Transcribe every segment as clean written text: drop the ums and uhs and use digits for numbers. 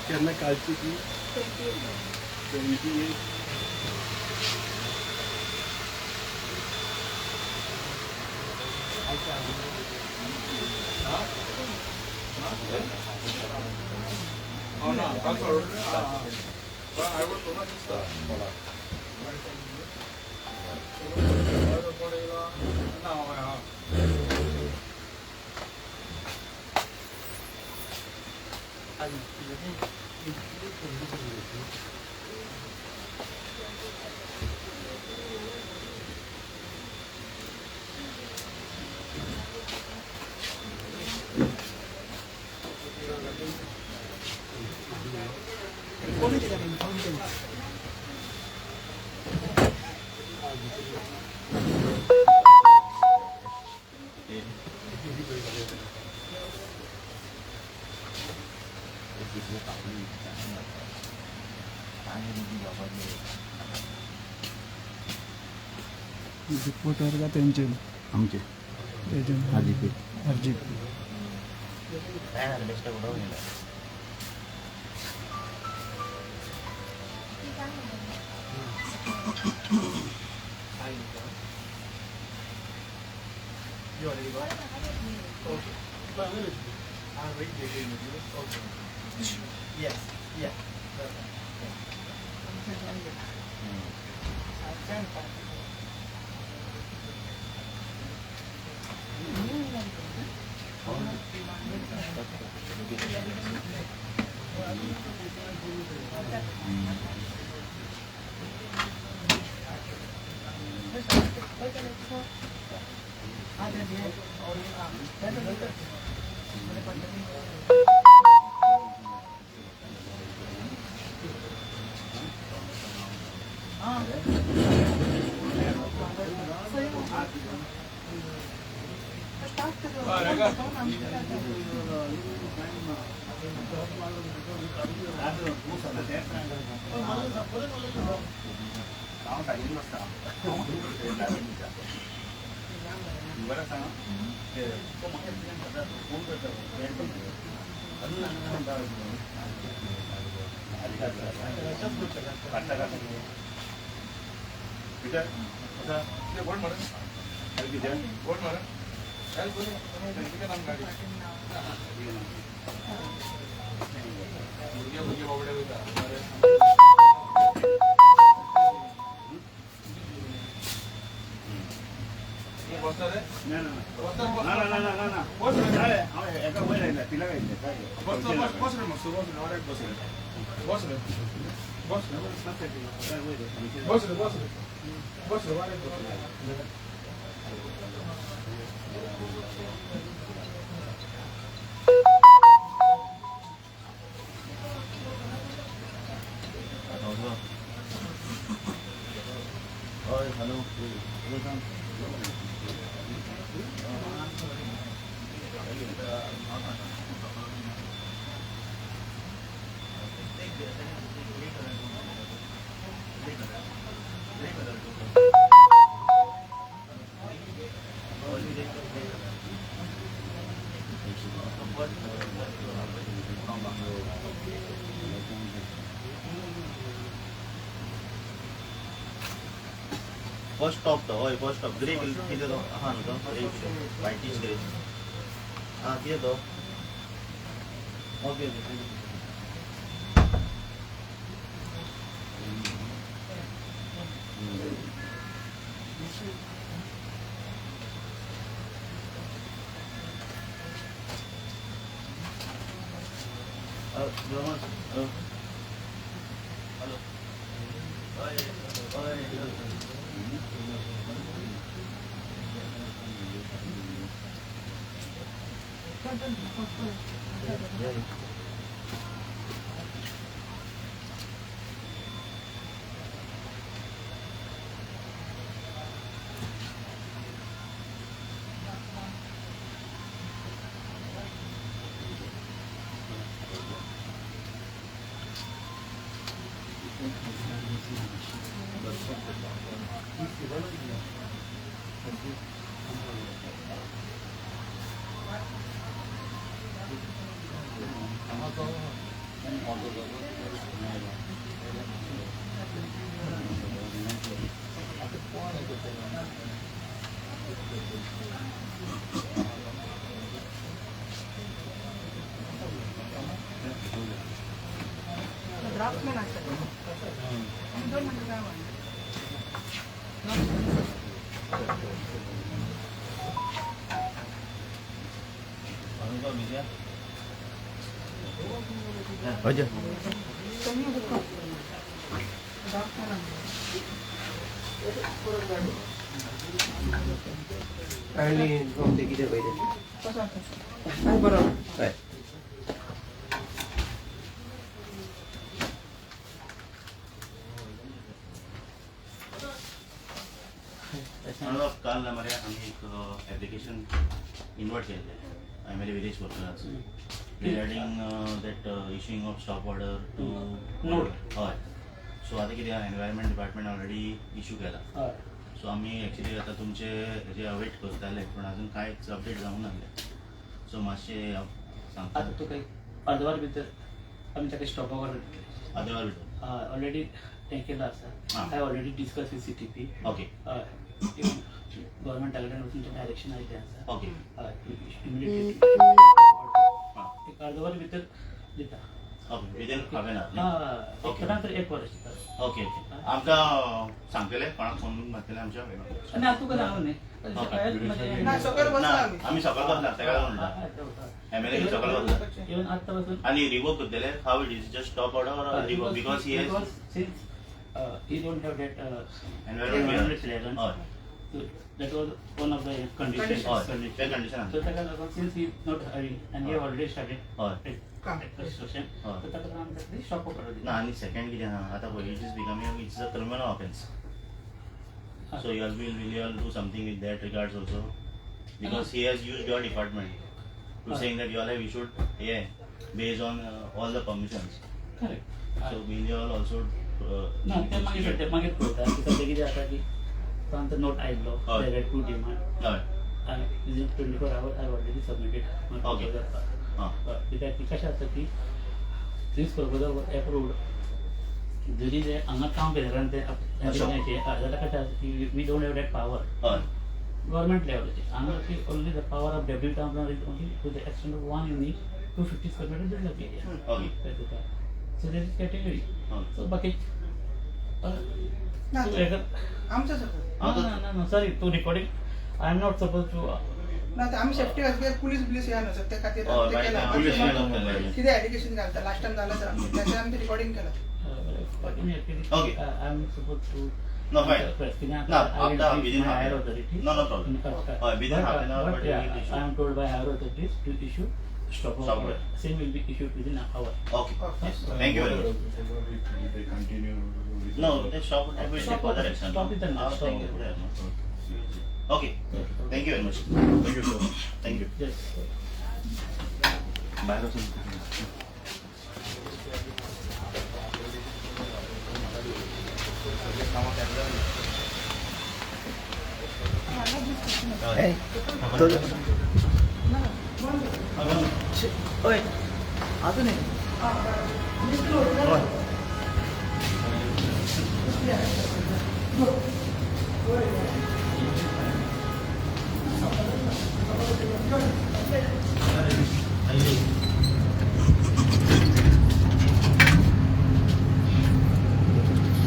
केन्ना कालची ती 28. रिपोर्टर का तेंचे आमचे RGP RGP. Yes, yeah. First stop तो हय फर्स्ट स्टॉप ग्रे कितें तो आहा न्हू तो व्हायटीश ग्रे आं कितें तो ओके ओके. हॅलो हय हय. ड्राफ्टमॅन आसा दोन मिनटां काय म्हणटा. अजय आणि ते कितें पयलें बरोबर. हय. काल मरे आमी एक एप्लिकेशन इन्वर्ट केल्लें एम एल ए विलेज वर्करांच regarding that issuing of stop order to note. हय. सो आतां कितें आहा एनवायरमेंट डिपार्टमेंट ऑलरेडी इशू केला. सो आमी एक्चुली आतां तुमचे हेजे अवेट करताले पूण अजून कांयच अपडेट जावंक नासलें. सो मातशें सांगता. आतां तुका अर्द वर भितर आमी ताका स्टॉप ऑर्डर दितले. अर्दे वर भितर ऑलरेडी तें केलां आसा. I already discuss with CTP. Okay. हय, गव्हर्मेंटा कडल्यान वचून तें डायरेक्शन आयिल्लें आसा. ओके. हय, इमिडिएटली एक अर्द वर भितर दिता. Okay, within half an hour. हय, ओके. एक तर एक वर दिता. ओके ओके, आमकां सांगतले कोणाक फोन बीन मारतले आमच्या? ना, तुका सांगू न्ही. ना, सकयल ना, बसला आमी. आमी सकयल बसला तेका लागून म्हणटा एम एल ए सकयल बसला. इवन आत्तां पासून आणि रिवोक करतले. How it is, just stop order or revoke because he has since he don't have that environment clearance. हय. So that was one of the conditions. हय, ते कंडिशन. So ताका लागून since he is not having and he have already started हय. काम. construction, हय. so ताका लागून आमी ताका स्टॉप ऑर्डर ना, दिता. आणि सेकंड कितें आहा आतां पळय, it is becoming, it's a criminal offence. So you all will you all do something with that regards also, because he has used your department to saying that you all have issued a based on all the permissions. Correct. So will you all also ना, ते मागीर ते मागीर पळयता. सद्या कितें आसा की तो आमचो नोट आयिल्लो हय. डायरेक्ट टू डिमांड हय. आनी within 24 hour I already submitted. Okay. हां. कित्याक की कशें आसा की दीस प्रपोजल एप्रूव्ड जरी ते हांगा काम केलें कारण ते जाल्यार कशें आसा की we don't have that power. हय. गव्हर्मेंट लेवलाचेर हांगा की only the power of W town is only to the extent of one unit 250 square meter build up area. Okay. So that is category. हय. सो बाकी ना, आमचं सगळं. ना ना ना, sorry to recording, I am not suppose to. ना, ते आमी सेफ्टी खातीर पुलीस बिलीस या न्हू सर, त्या खातीर हय, ते केलां. पुलीस येयला. कितें एलिगेशन घालता लास्ट टायम जालें सर आमचें, ताचेर आमी रिकॉर्डिंग केलां. Okay. I am suppose to No, fine. No, after within half higher an hour. authorities. No, no problem. But, within half an hour, but but yeah, we will issue. I am told by higher authorities to issue stop Stop order. order. Same will be issued within an hour. Okay. Yes. Thank you very much. They continue with No, the stop order will take Stop further order. action. Stop it and Our stop. thing is there, no? Okay. Thank you very much. Thank you, sir. Thank you. Yes. भायर वचून हय, आजून हय.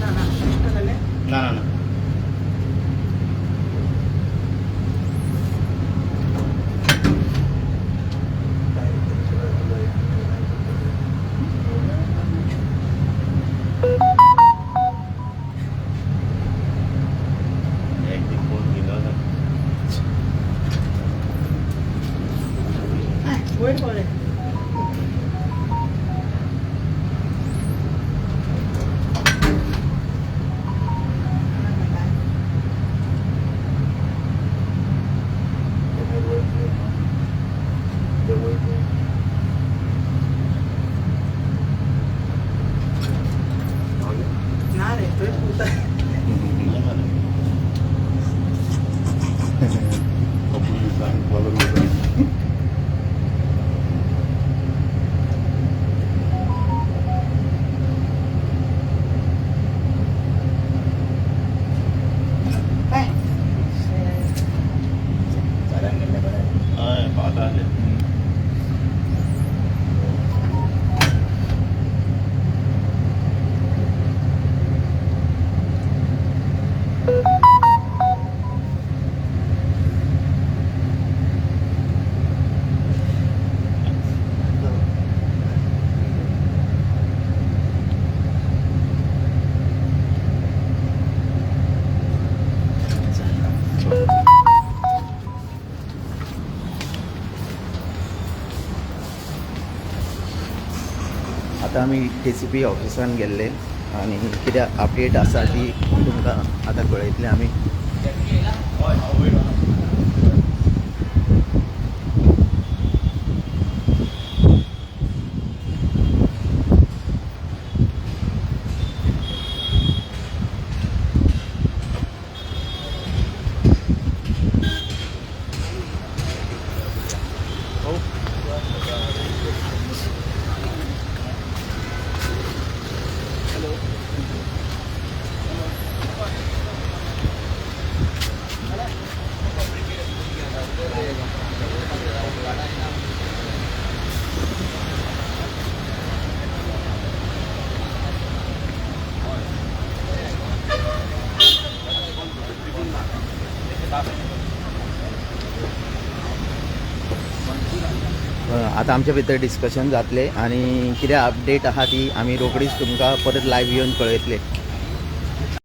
ना ना, इश्ट जालें. ना ना ना. एक फोन दिलो. वयर पावलें. ना रे, थंयच उरता. Follow. काय आतां आमी डीसीपी ऑफिसान गेल्ले आनी कितें अपडेट आसा ती तुमकां आतां कळयतले आमी. आतां आमच्या भितर डिस्कशन जातलें आनी कितें अपडेट आहा ती आमी रोखडीच तुमकां परत लायव्ह येवन कळयतले.